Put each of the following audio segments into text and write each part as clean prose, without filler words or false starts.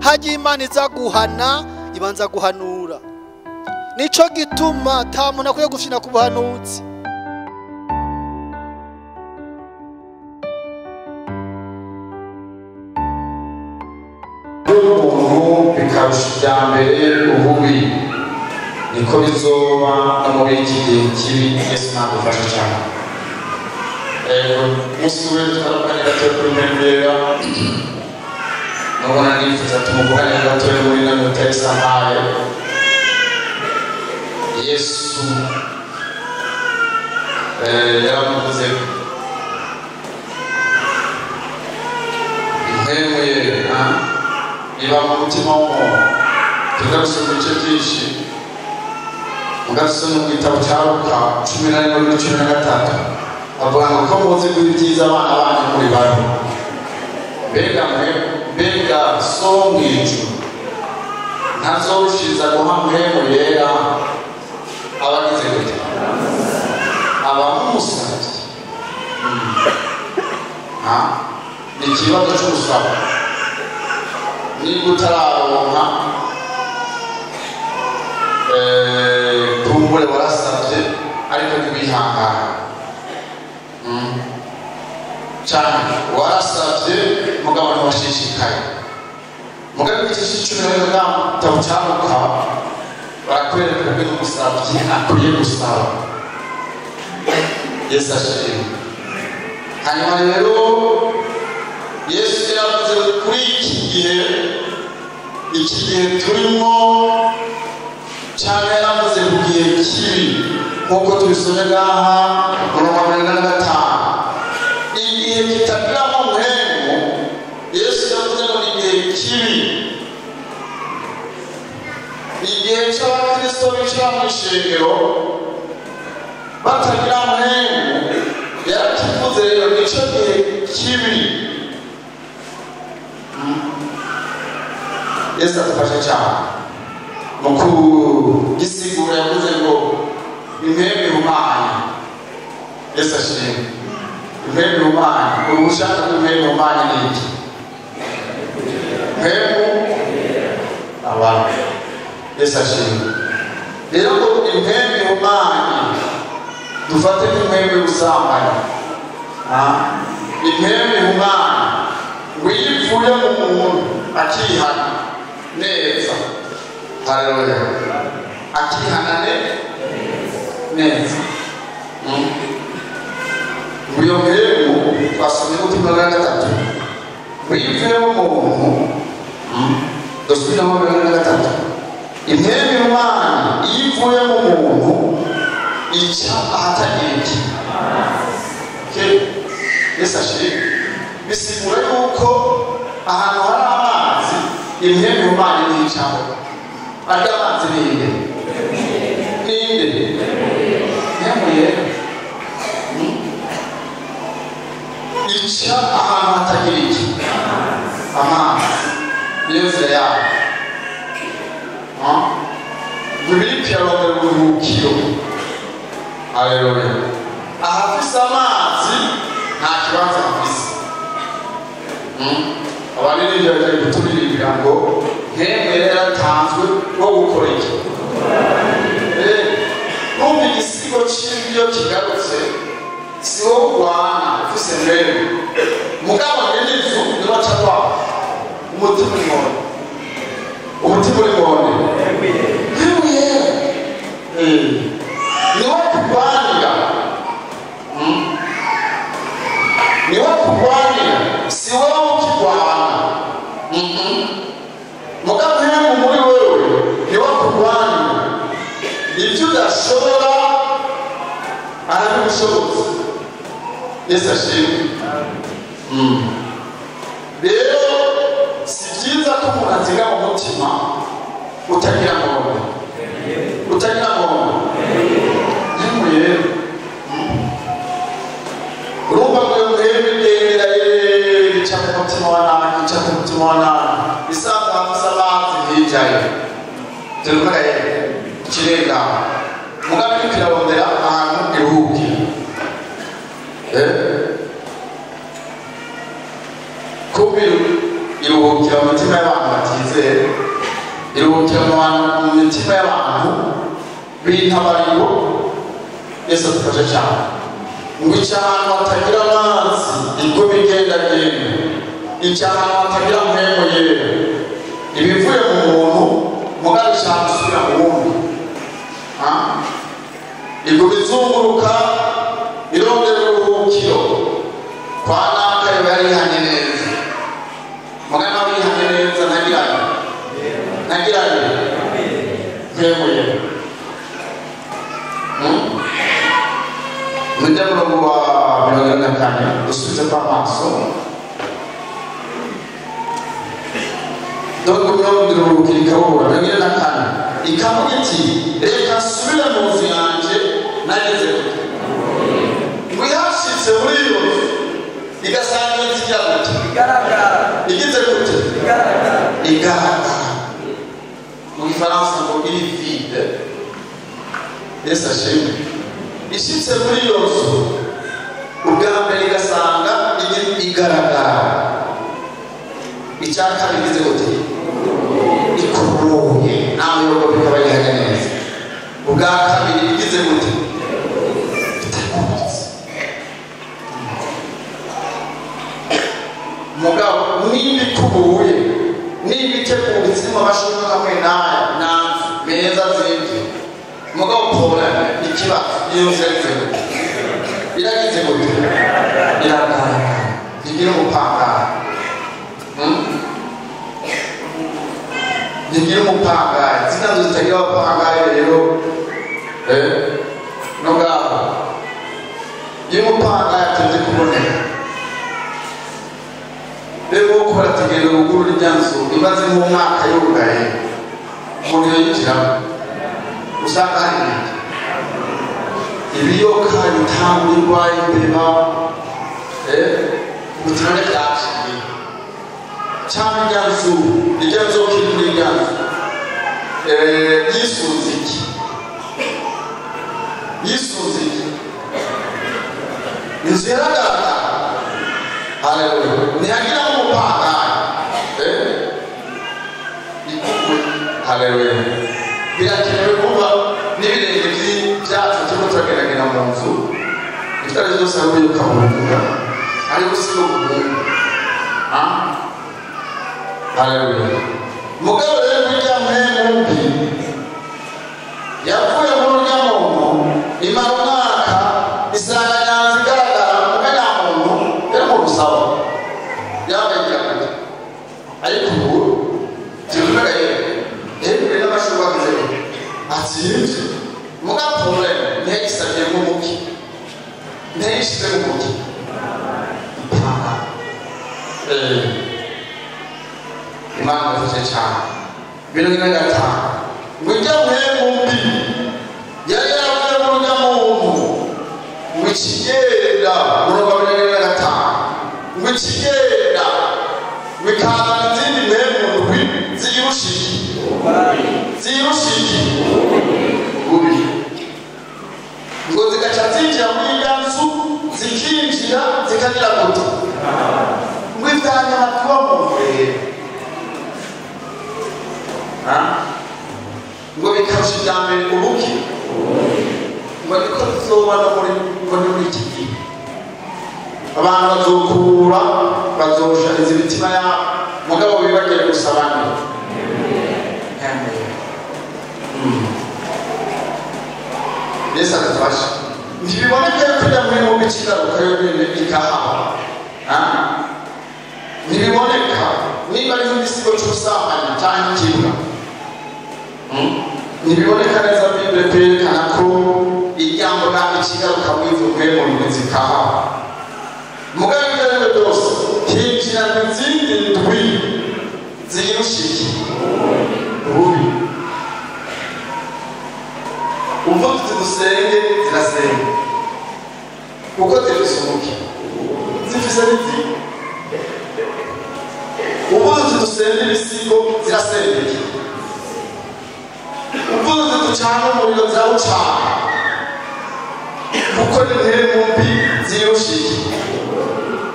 Hagiye Imana iza guhana ibanza guhanura. Nico gituma ata muntu akwiye gufyina ku buhanuzi. Umuntu bikarusha ibya mbere ububi, niko bizoba no muri iki gihe kibi. Yesu nagufasha cyane. Umunsi we twaravuganye gatoya kuri Mpembera, nubona nifuza tumuvugane gatoya muri ino minota Yesu ampaye. Yesu yaramuvuze impemu ye iba mu mutima w'umuntu. Tugarusoma ibice byinshi, mugasoma mu gitabo cya Luka 14:13 avuga ngo ko muzi guha ibyiza abana banyu muri babi, mbega mwe, mbega so wo mu ijuru ntazorushiriza guha mpemu yera abagize gute, abamusabye. Ni ikibazo cy'ubusaba. Niba utararonka kumbure warasabye ariko ntiwihangane cyane, warasabye mugabo ntiwashishikaye. Mugabo igice cumi na gatatu cya Luka barakwereka ukuntu umusabyi akwiye gusaba. Yesu ashimwe. Hanyuma rero Yesu yaravuze kuri iki gihe, iki gihe turimo cyane, yaravuze ku gihe kibi nk'uko tubisomye ngaha murongo wa 45. Igihe kitagiramo mpemu, Yesu yavuze ngo ni igihe kibi, igihe cy'abakristo bicara mu ishengero batagira mpemu. Yarakivuze rero nicyo gihe kibi. Yesu adufashe cyane mu kugisigura. Yavuze ngo impemu ihumanye. Yesu ashimwe. Impemu ihumanye, uruhushaka rw'impemu ihumanye ni iki? Impemu abantu. Yesu ashimwe. Rero ngo impemu ihumanye, dufate nk'impemu y'ubusambanyi. Impemu ihumanye ngo iyo ivuye mu muntu akihana neza, haleluya, akihana neza, ngo iyo mpemu twasomye ubutumwa bwa 3, ngo iyo ivuye mu muntu, dusubiramo 3, impemu ihumanye iyo ivuye mu muntu ica ahatagira iki. Yesu ashimwe. Bisigura yuko ahantu hari amazi impemu ihumanye nticaho. Arya amazi ninde? Ninde? Impemu yera ica ahantu hatagira iki, amazi. Niyo nzira yayo. Bibiri kirarondera uburuhukiro. Haleluya. Ahafise amazi nta kibanza hafise. Abaririmbyi bagiye kuturirimbira ngo mpemu yaratanzwe wo gukora iki? Numva igisigo cy'ibyo kigarutse, si wowe urwana ufise mpemu, mugabo nyir'inzu niwe aca arwana. Umutima uri mwone, umutima uri mwone, mpemu yera niwe kurwanira, niwe kurwanira, si wowe ukirwana. Mugabo mpemu muri wewe niwe kurwanira. Ibyo udashobora arabigushoboza. Yesu ashimwe. Rero si byiza ko umuntu aziga mu mutima utagira ngombe, utagira ngombe. Mpemu yera. Urumva ngo iyo mpemu igendera ica ku mutima wa nabi, ica ku mutima wa nabi, isanga hafise amazi ntijayo. Turuvuga kirenga mugabo iriko irarondera ahantu iruhukira. Kumbi Iruhukira mu mitima y'abantu batizera, iruhukira mu mitima y'abantu b'intabariro. Yesu adufashe cyane. Ngo ica ahantu hatagira amazi iguma igendagenda, ica ahantu hatagira mpemu yera. Ibivuye mu muntu mugabo ishaka gusubira mu wundi. Iguma izunguruka irondera uruhukiro. Kwa naka yoba yarihanye neza, mugabo nawe yihanye neza ntagiranye mpemu yera. Mujya murongo wa 44 dusubize kwa maso. Donc mirongo irindwi ikabura 44 ikavuga iti reka nsubire mu nzu yanjye nageze gute. Ngo ihashitse muri iyo nzu igasanga inzu igira gute, igize gute, igaragara. Mu gifaransa ngo iri vide. Yesu ashimwe. Ishitse muri iyo nzu ubwa mbere igasanga igaragara, icya kabiri igize gute, ikuruye nawe yogo bikaba yihanye neza. Ubwa kabiri igize gute, itakuritse. Mugabo nimba ikubuye, nimba iteguritse irimo amashuka hamwe n'aya n'anzu meza zimvye, mugabo problème ikibazo iyo nzu yagize gute, iragize gute, iragaragara, ntigira umupangayi. Ntigira umupangayi. Zina nzu zitagira abapangayi rero no ngaho iyo umupangayi atinze kuboneka rero uko barategerera uruguru rya nzu imaze nk'umwaka yugaye, umuntu yinjiramo usanga hari ibintu ibiyoka bitangurwa imbeba ubutinone byaciye cyangwa irya nzu irya nzu kiri muri irya nzu yisunze iki, yisunze iki, inzu yaragaragara. Haleluya. Ntihagira umupangayi ikuwe. Haleluya. Birakenewe kuba n'ibirenge byacu turimo turagendagenda mu nzu ibitaro byose ari ubiruka mu nda ariko si no guhunga. Haleluya. Mugabo rero burya mpemu mbi yavuye muri urya muntu imara umwaka isanga nyanza igaragara muga nyamuntu yari mu rusabo yambaye ibyakajya, ariko ubu tubivuga yewe n'amashuri agize atsinze. Muga problème ntiyagisabye nk'umuki, ntiyayishyize nk'umuki ipanga. Imana irafashe cyane. 45 ngo ijya mpemu mbi yari yaravuye muri urya muntu ngo ikigenda, murongo wa 45 ngo ikigenda ngo ikazana izindi mpemu ndwi ziyirusha iki, ziyirusha iki ububi. Ngo zigaca zinjira muri irya nzu, zikinjira zikagira gute, ngo ivyanyama tuba mu rero ngo bikarusha ibya mbere ubuki. Ngo niko bizoba no muri ngo ni muri iki gihe abantu bazokura bazoshariza imitima yabo, mugabo bibagire gusaba nde. Yesu adufashe. Ntibiboneka yuko ijya muri mu bikigaruka yonyine ikahaba. Ntibiboneka niba ari nk'igisigo cy'ubusambanyi cyangwa ikibwa. Ntibiboneka neza Bible kwerekana ko iryambona ikigaruka mu ivu mu zikahaba. Mugabo ibyo ari byo byose hinjira izindi ndwi ziyirusha iki ububi. Uvuga uti dusenge zirasenga kuko zifise umuki, zifise n'izindi. Uvuga uti dusenge ibisigo zirasenga iki. Uvuga uti ducane umuriro zirawucana kuko ni mpemu mbi ziyirusha iki,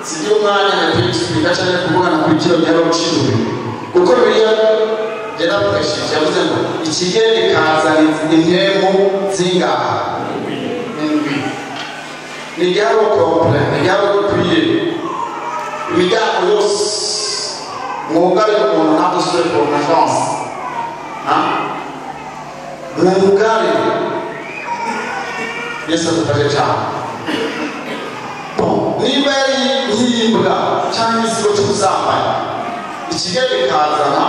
zigira umwanya nyakuri gusubira. Ndacyari kuvugana kuri kino giharuro c'indwi, kuko Bibiliya yarakoresheje, yavuze ngo ikigende kazana impemu zingaha? Indwi. Ni igiharuro complet, ni igiharuro gikwiye. Imiryango yose mwugare umuntu ntadusubire kuronka chance. Mwugare. Yesu adufashe cyane. Niba yari nk'imbwa cyangwa igisigo cy'ubusambanyi, ikigende kazana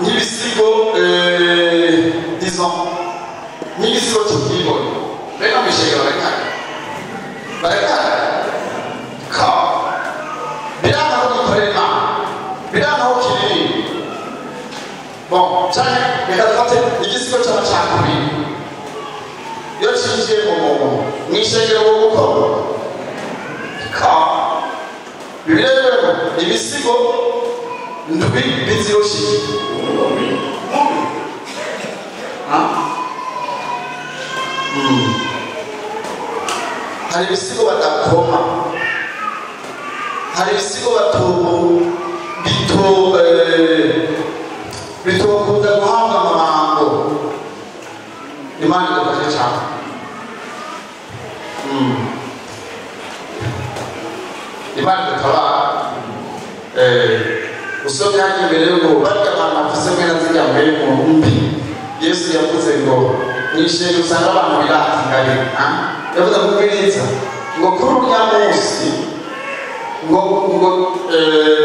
nk'ibisigo, disons nk'igisigo cy'ubwibone. Mbega mwishengero barekare ka biranga ko gikorera Imana, biranga ko kiririmba. Bon, cyane reka dufate igisigo cy'amacakubiri. Iyo cinjiye mu muntu mw'ishengero wo gukora ka Bibiliya rero ibisigo ndwi bizirushije. Hari ibisigo badakoma, hari ibisigo bitokunda guhabwa amabango. Imana idufashe cyane. Imana idutabara. Usomye hano imbere ngo barya abantu bafise mwene zirya mpemu mbi. Yesu yavuze ngo mw'ishengero usanga abantu biratinganye. Yavuze ngo ubwiriza ngo kuri urya munsi ngo ngo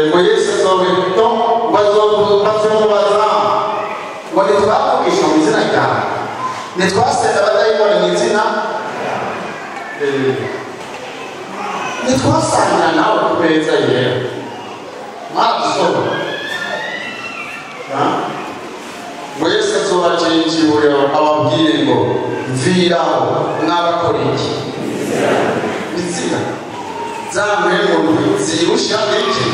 ngo Yesu azobe no bazomubaza ngo ntitwavugisha mu izina ryawe, ntitwasenga abadayimoni mu izina, ntitwasangira nawe ku meza yera. Mwaradusoma ngo Yesu azobacenjibure ababwire ngo mviraho mwabakora iki? Izina za mpemu zirusha iki?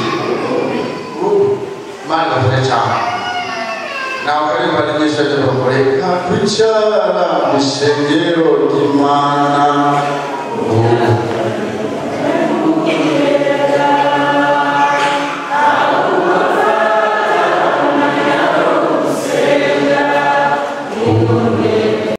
Imana idufashe cyane. Nawe karibu barinyesha ngo reka kwicara mw'ishengero ry'Imana.